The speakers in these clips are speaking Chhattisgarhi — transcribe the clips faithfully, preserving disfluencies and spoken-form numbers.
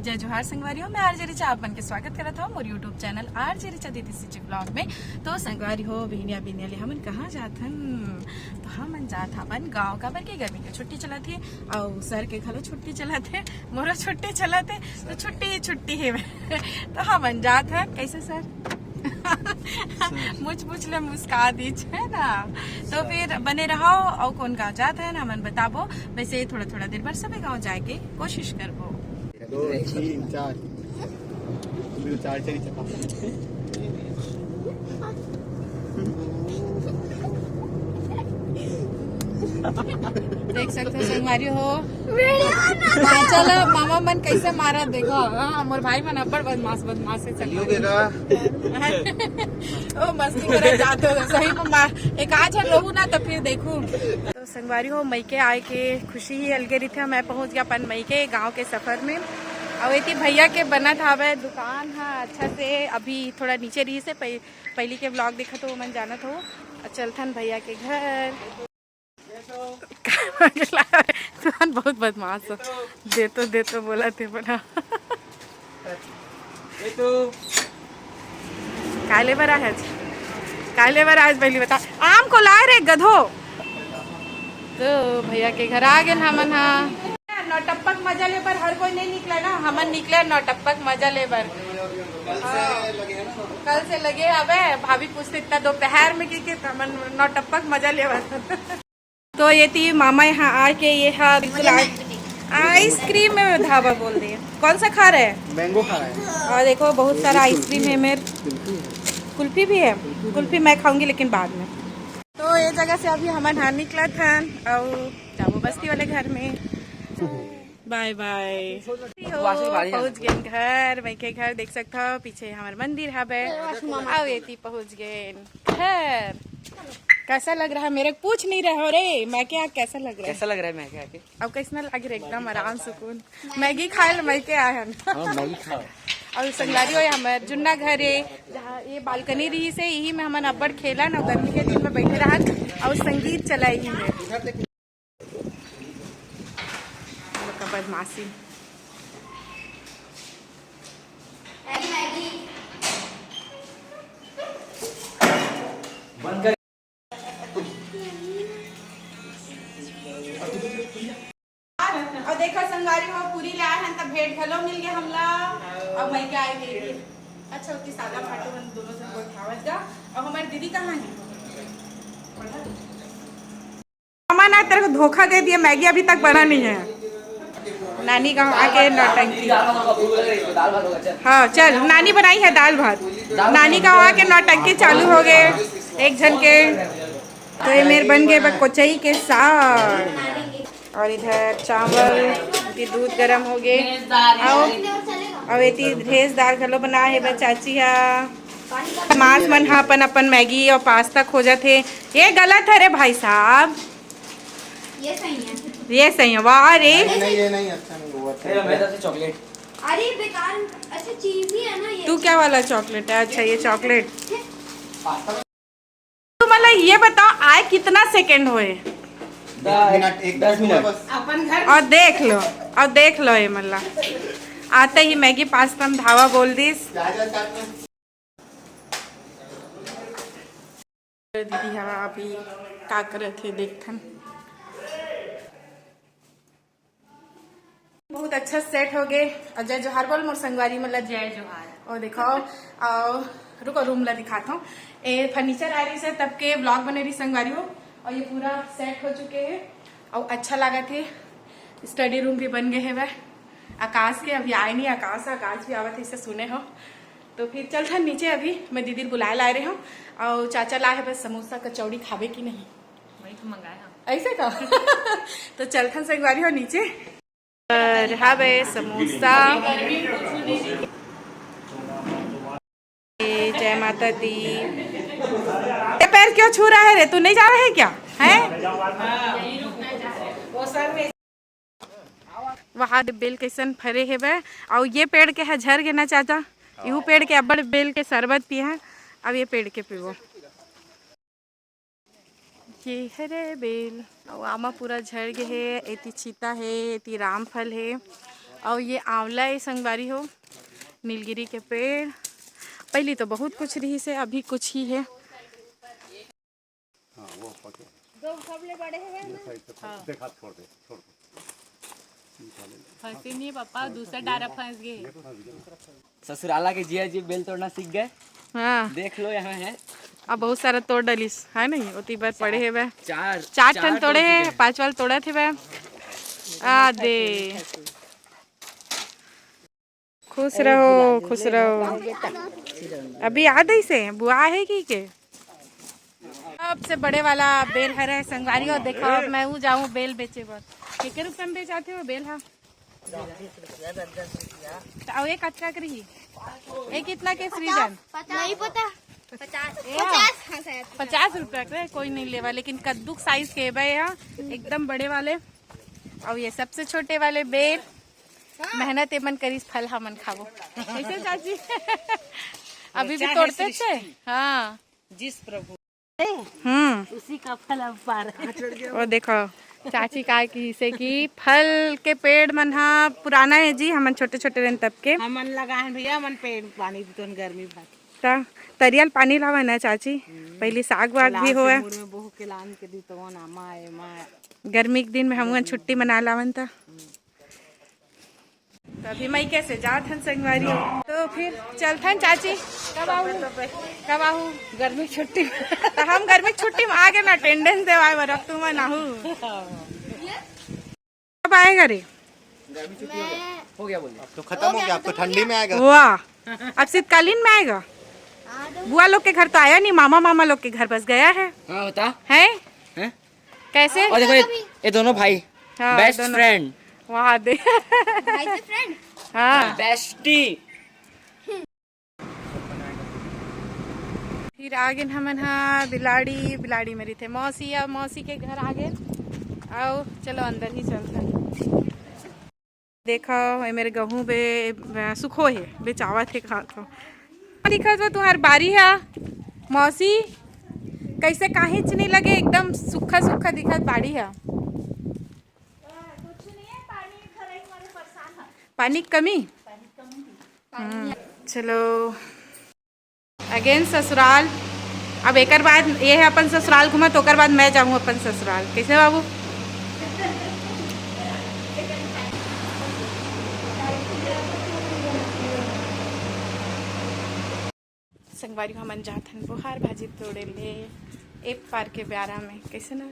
जय जोहार संगवारी हो, मैं आरजे रिचा आप मन के स्वागत करत हूँ मोर YouTube चैनल आरजे रिचा दीदी सीजी ब्लॉग में। तो संगवारी हो, बिहनिया बिहनिया ले हमन कहाँ जात हन? तो हमन जात हवन गाँव, काबर के गर्मी के छुट्टी चलत हे, अउ सर के घलो छुट्टी चलत हे, मोरो छुट्टी चलत हे, तो छुट्टी ही छुट्टी हे। तो हमन जात हन। कैसे सर? मुझ मुझ ले मुस्का दीच, है ना? तो फिर बने रहो, अउ कौन गाँव जात है ना, हमन बताबो। वैसे थोड़ा थोड़ा देर बाद सबे गाँव जाए के कोशिश करबो। दो, तीन, चार। चार, चार ही चपाती। देख सकते हो संगवारी हो, पाँचा ला मामा मन कैसे मारा, देखो। हाँ, मोर भाई मन अब्बड़ बदमाश, बदमाश है। चलियो के का? ओ, मस्ती करे जाते हो, सही में मार, एक आध झन रहू ना, तो फिर देखू। तो संगवारी हो, मइके आए के खुशी ही अलगे रहिथे। मैं पहुंच गया अपन मइके गांव के सफर में। अउ एती भैया के बनत हावय दुकान हा अच्छा से, अभी थोड़ा नीचे रहिसे, पहि-, पहिली के ब्लॉग देखत हो, मन जानत हो। अउ चलथन भैया के घर। तुमन बहुत बदमाश हो। दे तो, दे तो बोला थे बना। ये तो काय ले बर आए हस? काय ले बर आए हस, पहली बता। आम को लाए रे गधो। तो भैया के घर आ गए हमन हा। नौटप्पक मजा ले बर हर कोई नहीं निकला ना, हमन निकले नौटप्पक मजा ले बर। कल से लगे है ना? कल से लगे। अबे भाभी पूछते इतना दोपहर में की, की हमन नौटप्पक मजा ले बर। तो ये थी मामा यहाँ आके, ये हा बिल्कुल आ-, आइसक्रीम में ढाबा बोल दिए। कौन सा खा रहे हैं? मैंगो खा रहे हैं। और देखो, बहुत सारा आइसक्रीम है मेरे। कुल्फी है। कुल्फी भी है। कुल्फी मैं खाऊंगी, लेकिन बाद में। तो ये जगह से अभी हमन हा निकला था, और जाबो बस्ती वाले घर में। बाय बाय। पहुंच गए घर, मैं के घर देख सकता हो, पीछे हमारे मंदिर हवे। अउ एती पहुंच गए घर। कैसा लग रहा है? मेरे को पूछ नहीं रहे हो रे, मैं क्या, कैसा लग रहा है? कैसा लग रहा है मैं क्या के? अब कैसना लग रहा है? एकदम आराम सुकून। मैगी खाए ल मैं के आए हन। हाँ, मैगी खाए। और संगवारी हो, हमारे जुन्ना घर है, जहाँ ये बालकनी रही से, यही में हमन अब्बड़ खेला ना, गर्मी के दिन में बैठे रहन और संगीत चलाई ही है। बदमाशी। और देखो संगवारी हो, पूरी ले आए हन, तब भेंट घलो मिल गया हमला। अब मैं क्या आए गई? अच्छा, उतनी सादा भाटो हम दोनों जन गोठावत जा। और हमारी दीदी कहाँ है? मामा ना तेरे को धोखा दे दिया, मैगी अभी तक बना नहीं है। नानी गांव आके नौटंकी। हाँ चल, नानी बनाई है दाल भात। नानी गांव आके नौटंकी चालू हो गए एक झन के। तो ये मेरे बन गए बा कोचई के साग, और इधर चावल, इधर दूध गरम हो गए। आओ, अब एती भेजदार घलो बना है बा चाची हा। मास मन हा अपन अपन मैगी और पास्ता खोजत हे। ये गलत है रे भाई साहब। ये सही है। ये सही है, वाह रे। नहीं, नहीं, ये नहीं अच्छा, नहीं, वो अच्छा ये नहीं। मेरे तरफ से चॉकलेट। अरे बेकार, अच्छा चीज ही है ना ये। तू क्या वाला चॉकलेट है? अच्छा, ये चॉकलेट। पास्ता। तो मतलब ये बताओ, आए कितना सेकंड होए? एक मिनट, एक दस मिनट। बस। अपन घर और देख लो, और देख लो ये मतलब, आते ही मैगी पास्ता में धावा बोल दिस। जा, जा, जा, जा। दीदी हा अभी का करत हे, देखथन। बहुत अच्छा सेट हो गए। और जय जोहार बोल मोर संगवारी मन ला। जय जोहार। और दिखाओ, और रुको, रूम ला दिखाता हूँ। ये फर्नीचर आ रही से तब के ब्लॉग बने रही संगवारी हो। और ये पूरा सेट हो चुके हैं और अच्छा लगा थे। स्टडी रूम भी बन गए है वह। आकाश के अभी आए नहीं, आकाश, आकाश भी आवत है, इसे सुने हो। तो फिर चलथन नीचे, अभी मैं दीदी ल बुलाए लाए रहे हूँ। और चाचा लाए है बस समोसा कचौड़ी, खाबे कि नहीं? वही तो मंगाए हम। ऐसे का? तो चलथन संगवारी हो नीचे। और हवे समोसा। ए, जय माता दी। ये पैर क्यों छू रहा है रे? तू नहीं जा रहा है क्या? हैं? वहाँ दे बेल कैसन फरे हेबे, अउ ये पेड़ के ह झर गे ना चाचा, इहू पेड़ के अब्बड़ बेल के शरबत पिए हैं, अब ये पेड़ के पीबो। ये हरे बेल, अउ आमा पूरा झर गे हे, एती चीता हे, एती रामफल हे, अउ ये आंवला ए संगवारी हो, नीलगिरी के पेड़। पहली तो बहुत कुछ रहिस हे, अभी कुछ ही हे। हाँ, वो पके। दो सबले बड़े हे ना? ये side से हाँ। देखा, छोड़ दे, छोड़ दे। फंसी नहीं पापा, दूसरा डारा फंस गए। ससुराला के जिया जी बेल तोड़ना सीख गए। हाँ। देख लो, यहाँ है। अब बहुत सारा तोड़ डालिस, है नहीं? ओती बर पड़े हे बे। चार, चार चार ठन तोड़े हे, पांच वाल तोड़त हे बे। आ दे। खुश रहो, खुश रहो। अभी याद है इसे, बुआ है कि के? सबसे बड़े वाला बेल हरे संगवारी हो, देखो, अब मैं हूँ जाऊँ बेल बेचे बर। केकर रुपया में बेचाते हो बेल हा? तो अउ एक अच्छा करी। एक कितना के सृजन? नहीं पता। पचास। ए, पचास, हाँ, शायद। पचास रुपया के कोई नहीं लेवा, लेकिन कद्दू के size के बे हा, एकदम बड़े वाले। अउ ये सबसे छोटे वाले बेल, मेहनत एमन करिस, फल हमन खाबो। कैसे चाची? अभी भी तोड़ते थे। हाँ। जिस प्रभु हम्म। उसी का फल अब पा रहे। वो देखो, चाची का किसे कि फल के पेड़ मन हा पुराना है जी, हमन छोटे छोटे रहन तब के। हमन लगाए हैं भैया, हमन पेड़ पानी देतोन गर्मी भर। त तरियल पानी लावा ना चाची, हम्म। पहली साग वाग भी होए। मुड़ में बहू के लान के दी तो ना माए माए। गर्मी के दिन में हमन छुट्टी मना लावन त। हम्म। तो अभी मइके से जात हन संगवारी हो। तो फिर चलथन चाची, कब आहू? कब आहू? गर्मी छुट्टी। तो हम गर्मी छुट्टी में आ गए ना, attendance देवाए बर, अब तुम ना आहू। कब आएगा रे? गर्मी छुट्टी हो गया। हो गया बोलिए। अब तो खत्म हो गया, अब तो ठंडी में आएगा। वाह, अब शीतकालीन में आएगा। बुआ लोग के घर तो आया नहीं, मामा मामा लोग के घर बस गया है। हाँ, बता। है? हैं? कैसे? और देखो ये, ये दोनों भाई, हाँ, best दोनों। Friend। वहाँ दे। भाई से friend। हाँ। Bestie। फिर आगे हमन हा बिलाड़ी, बिलाड़ी में रहिथे मौसी, अब मौसी के घर आगे। आओ, चलो अंदर ही चलथन। देखा, ये मेरे गहूं बे, अ, सुखो हे, बेचावत हे, कहा तो दिखत हो तुहार बारी हा मौसी, कैसे काहीच नहीं लगे, एकदम सूखा सूखा दिखत बाड़ी हा। पानी के कमी। हम्म, चलो। Again ससुराल। अब एकर बाद ये है अपन ससुराल घूमत, ओकर बाद मैं जाऊँ अपन ससुराल। कैसे बाबू? संगवारी हमन जात हन बोहार भाजी तोड़े ले ए पार के ब्यारा में। कैसे ना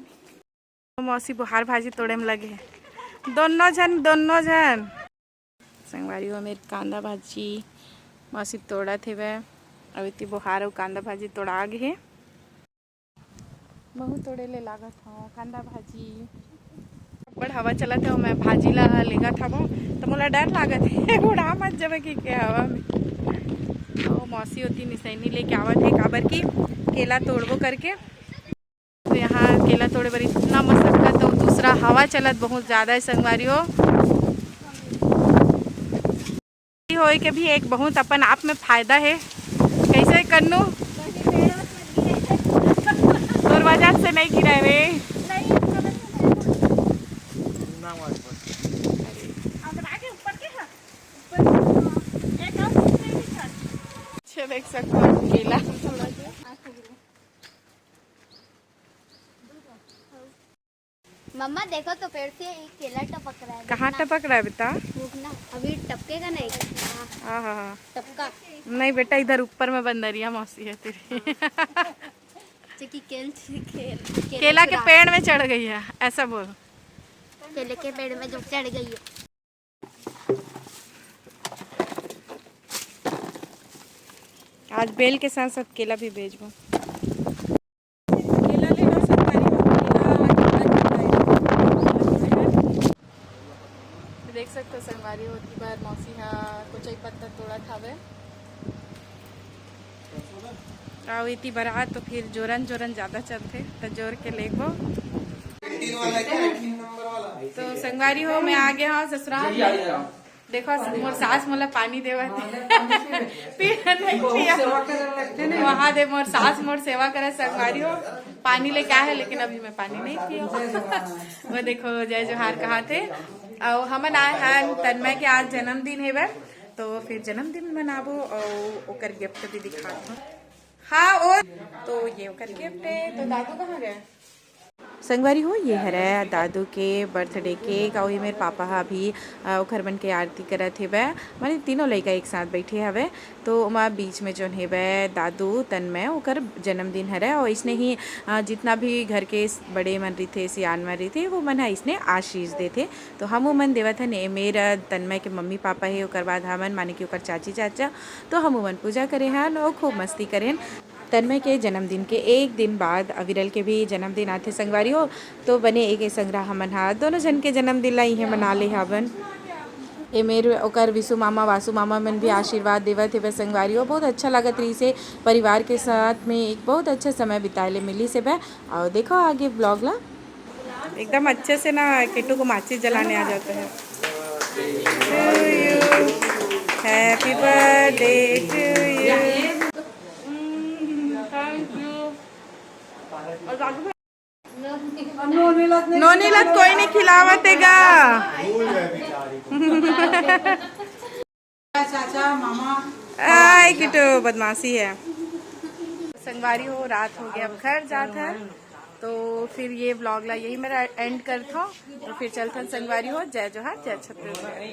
मौसी बोहार भाजी तोड़े में लगे हे। दोनों झन, दोनों झन। संगवारी हो, मेर कांदा भाजी मौसी तोड़त हेवय। अउ एती बोहार अउ कांदा भाजी तोड़ा गे हे। महू तोड़े ले लागत हव कांदा भाजी। बड़ हवा चलत हे, मैं भाजी ला लेगत हवं, त मोला डर लागत हे, उड़ा मत जबे कि के हवा में। अउ मौसी ओती निसैनी लेके आवत हे, काबर कि केला तोड़बो करके। तो यहाँ केला तोड़े बर इतना मशक्कत, तो दूसरा हवा चलत बहुत ज्यादा है संगवारी हो। होए के भी एक बहुत अपन आप में फायदा है। कैसे कन्नू? तोर वजह से नहीं गिरा रे। अच्छे देख सकते हो केला। मम्मा देखो तो पेड़ से एक केला टपक रहा है। कहाँ देखना। टपक रहा है बेटा? रुकना, अभी टपकेगा ना एक। हाँ। हाँ, हाँ, हाँ। टपका। नहीं बेटा, इधर ऊपर में बंदरिया मौसी है तेरी। जो कि केल, केल, केला के पेड़ में चढ़ गई है, ऐसा बोल। केले के पेड़ में जो चढ़ गई है। आज बेल के साथ साथ केला भी बेचबो। केला लेना संगवारी हो, केला, केला, केला। देख सकते हो संगवारी हो, एती बार मौसी हा कोचई पत्ता तोड़त हावे। अउ एती बरात तो फिर जोरन जोरन ज्यादा चलथे, त जोर के लेगबो। तो संगवारी हो, मैं आ गया हूँ ससुराल। देखो, मोर सास मोला पानी देवत हे। पीना नहीं पिया। वहाँ दे मोर सास मोर सेवा करे संगवारी हो। पानी लेके आए हे, लेकिन अभी मैं पानी नहीं पिया। वो देखो, जय जोहार कहाथे। अउ हमन आए हन तन्मय के आज जन्मदिन हेवय, तो फिर जन्मदिन मनाबो अउ ओकर गिफ्ट भी दिखात हन। हाँ, ओ तो ये ओकर गिफ्ट है। तो दादू कहाँ गए? संगवारी हो, ये हरय दादू के बर्थडे केक, अउ ये मेर पापा ह अभी, अ, ओखर मन के आरती करत हेवय। माने तीनों लइका एक साथ बैठे हवय, तो ओमा बीच में जोन हेवय दादू तन्मय, ओकर जन्मदिन हरय। अउ इसने ही, अ, जितना भी घर के स-, बड़े मन रहिथे, सियान मन रहिथे, वो मन ह इसने आशीष देथे। तो हम ओमन देवत हन, ए मेर तन्मय के मम्मी पापा हे, ओकर बाद हमन माने कि ओकर चाची चाचा, तो हम ओमन पूजा करे हन अउ खूब मस्ती करेन। तन्मय के जन्मदिन के एक दिन बाद अविरल के भी जन्मदिन आथे संगवारी हो, तो बने एक संग हमन हा दोनों झन के जन्मदिन ला इहें मना ले हावन। ए मेर ओकर विशु मामा, वासु मामा मन भी आशीर्वाद देवत हेवय संगवारी हो। बहुत अच्छा लगत रहिस हे, परिवार के साथ में एक बहुत अच्छा समय बिताए ले मिलिस हेवय। अउ देखो आगे ब्लॉग ला। एकदम अच्छे से ना किट्टू को माचिस जलाने आ जाता है। To you, happy birthday to you। नोनी ला कोई नहीं खिलावत हे गा। चाचा, मामा। आय किट्टू बदमाशी है। संगवारी हो, रात हो गया, अब घर जात है, तो फिर ये ब्लॉग ला यही मेरा एंड करत हूँ। तो फिर चलथन संगवारी हो, जय जोहार, जय छत्तीसगढ़।